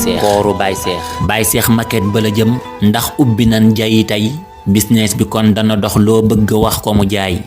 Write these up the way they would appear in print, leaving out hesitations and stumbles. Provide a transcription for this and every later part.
Cheikh kooru Baye Cheikh maquette ba la jëm ndax ubbi nan jayi tey business bi kon dana dox loo bëgg wax ko mu jaay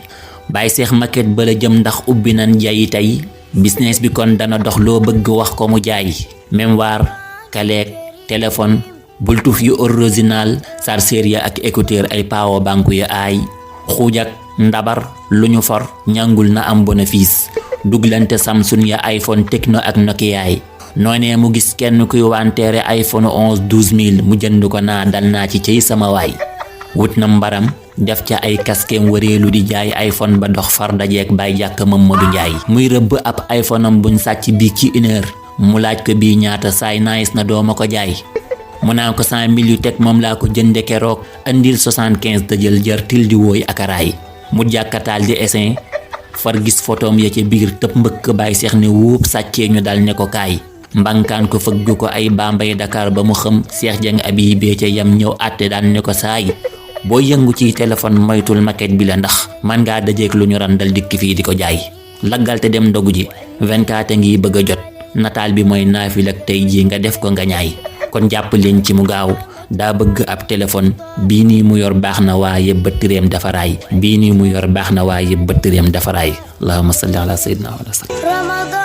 Baye Cheikh maquette ba la jëm ndax ubbi nan jayi tey business bi kon dana dox loo bëgg wax ko mu jaay mémoire kaleek téléphone bultuf yu original chargeur ya ak écouteur ay power bank yu aay xuujak ndabar lu ñu for ñangul na am bénéfice duglante Samsung ya iPhone Tecno ak Nokia yi noonee mu gis kenn kuy wanteere iPhone 11 12000 mu jënd ko naa dal naa ci cey sama waay wut na mbaram def ca ay kaskeem wëreelu di jaay iPhone ba dox far dajeek Baye Jàkk Mamadou Njaay muy rëbb ab iPhone am buñ sàcc bi ci 1 heure mu laaj ko bii ñaata saay nice na dooma ko jaay mu naan ko 100 000 yu teg moom laa ko jënde keroog andil 75 te jël jar til di wooy akaraay mu jàkkataal di essin far gis photom ya ca biir tëb mbëkk Baye Cheikh ne wuub sàccee ñu dal ne ko kaay mbankaan ko fëgg ko ay Bambey Dakar ba mu xëm Cheikh Jeng abi bee ca yam ñëw àtte daan ne ko saay boo yëngu ci téléphone moytul maquette bi la ndax man ngaa dajeek lu ñu randal dikk fii di ko jaay laggal te dem ndogu ji 24 ngi bëgg a jot nataal bi mooy naafil ak tey jii nga def ko nga ñaay kon jàpp leen ci mu gaaw daa bëgg ab téléphone bii nii mu yor baax na waaye bëttëreem dafaraay bii nii mu yor baax na waaye bëttëreem dafaraay allahumma salli ala sayyidina wa sallam